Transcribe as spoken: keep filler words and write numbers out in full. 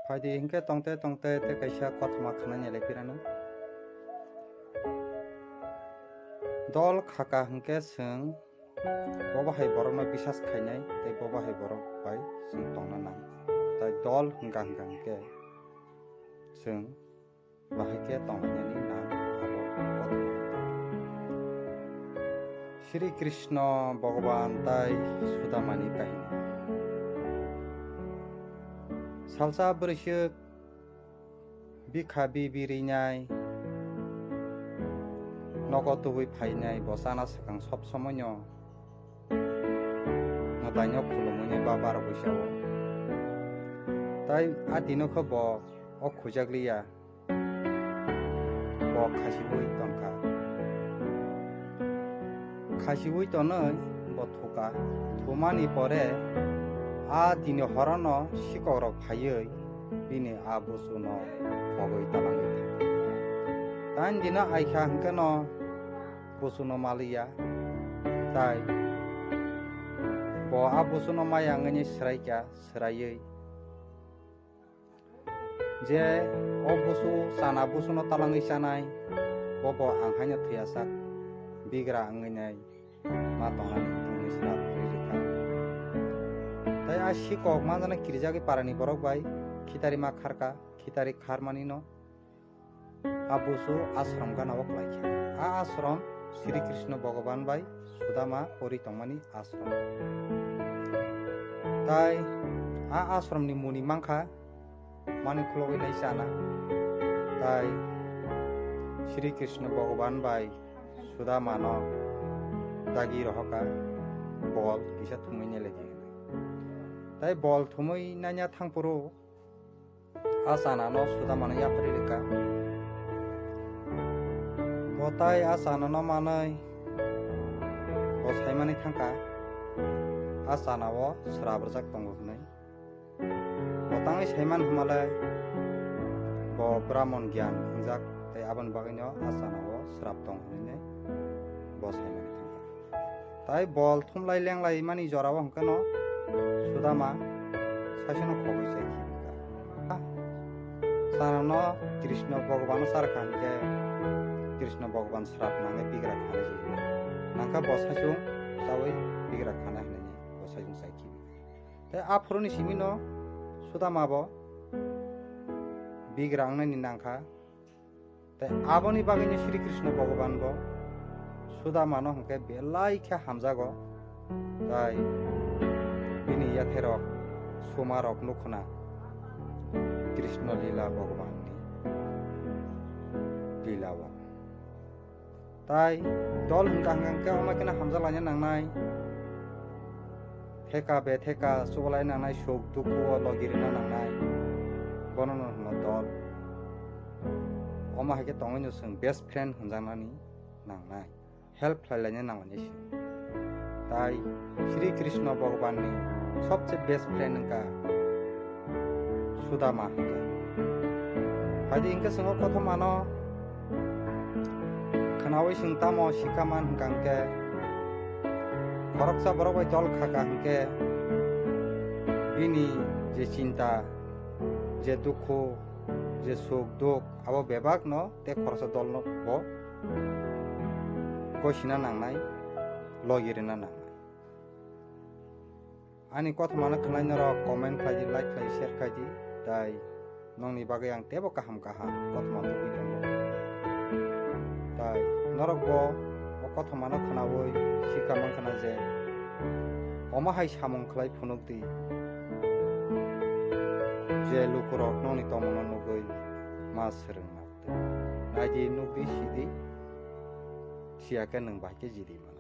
Phaidi hinkhe tongte tongte tei kaisa kothoma khwnani lai phirano. Dol khaka hinkhe chwng bobo hai borokno bisas khainai tei bobo hai borok bai chwng tongna nang. Tai dol hwnkha hwnkha hinkhe chwng bahai khe tonglainani nang abo kothoma. Shri Krishna Bhagavan tai Sudamani kahini. Salsa bwrwisuk bikha bibi rinai nogo tubui phainai bo chana swkang sob somoino mwtaino khulumwini ba baro buisao. Tai a dino khe bo o khuijakliya. Bo khasiui tongkha. Khasiui tonwi bo thuka. Thumani pore a dini horono sikokrok phaiwi bini a busuno khogwi talangwi thangkha. Tani dino aikha hwnkhe no busuno maliya. Tai bo a busuno maya wngwi swraikha, swraiwi je o busu chana busuno talangwi chanai, bo bo ang haino thwiyasak bigra wngwi nai ma tongnani wngwi srap rwrwkha. Tai a sikok manjana kirijagwi parani borok bai khitari ma kharka, khitari kharmanino a busu ashram gana o klaikha. A ashram Sri Krishna Bhagavan bai Sudama pori tongmani ashram. Tai a ashramni muni mankha mani khulogwi nai chana. Tai Sri Krishna Bhagavan bai Sudamano dagi rohoka bol kisa thumui nai lai di. Tai bol thumui nanya thangphuru a chanano Sudamano yapharwi rwkha. Bo tai a chanano manwi bo saimani thangkha. A chanao srap rwjak tongo hwnwi. Bo tangwi saiman hwnmale bo Brahmon gyan wngjak tei aboni bagwino a chanao srap tong hwnwi bo saimani thangkha. Tai bol thumlai lenglai mani jorao hwnkhe no Sudama sasino khogwi chai khibika. Chanano Krishna Bhagwan charkha hwnkhe Krishna Bhagwan srap nangwi bigra khana jibika. Nangkha bo sasung chawi bigra khana hwnwi bo sasung chai khibika. Tai aphuruni simino Sudama bo bigra wngnani nangkha. Tai aboni bagwino Sri Krishna Bhagavan bo Sudamano hwnkhe belai khe hamjago. Tai bini yatherok sumarok nukhuna Krishna lila Bhagavanni lila o. Tai dol hwnkha hwnkha khe omo kheno hamjak laina nangnai. Theka be theka chubalai nangnai, suk dukhu o logi rwna nangnai. Bono no hwno dol. Omo hai khe tongwi no chwng best friend hwnjaknani nangnai. Help khlai laina nangnai se. Tai Sri Krishna Bhagavan ni sobse best friend wngkha Sudama hwnkhe. Phaidi hwnkhe chwng o kothomano khwnawi chwng tamo sikha man hwnkha hwnkhe, khoroksa borok bai dol khaka hwnkhe bini je chinta, je dukhu, je suk duk, abo bebak no tei khoroksa dol no bo gosina nangnai, logi rwna nangnai. Ani kothomano khwnai norok comment khlai di, like khlai, share khlai di, tai nongni bagwi ang teibo kaham kaham kothoma tubui tongo. Tai norok bo o kothomano khwnaui sikha mankha na je omo hai samung khlai phunuk di, je lukurok nongni tongmungno nugui ma swrwng na twi. Nai di, nuk di, si di, siya khe nwng bai khe jidi ma.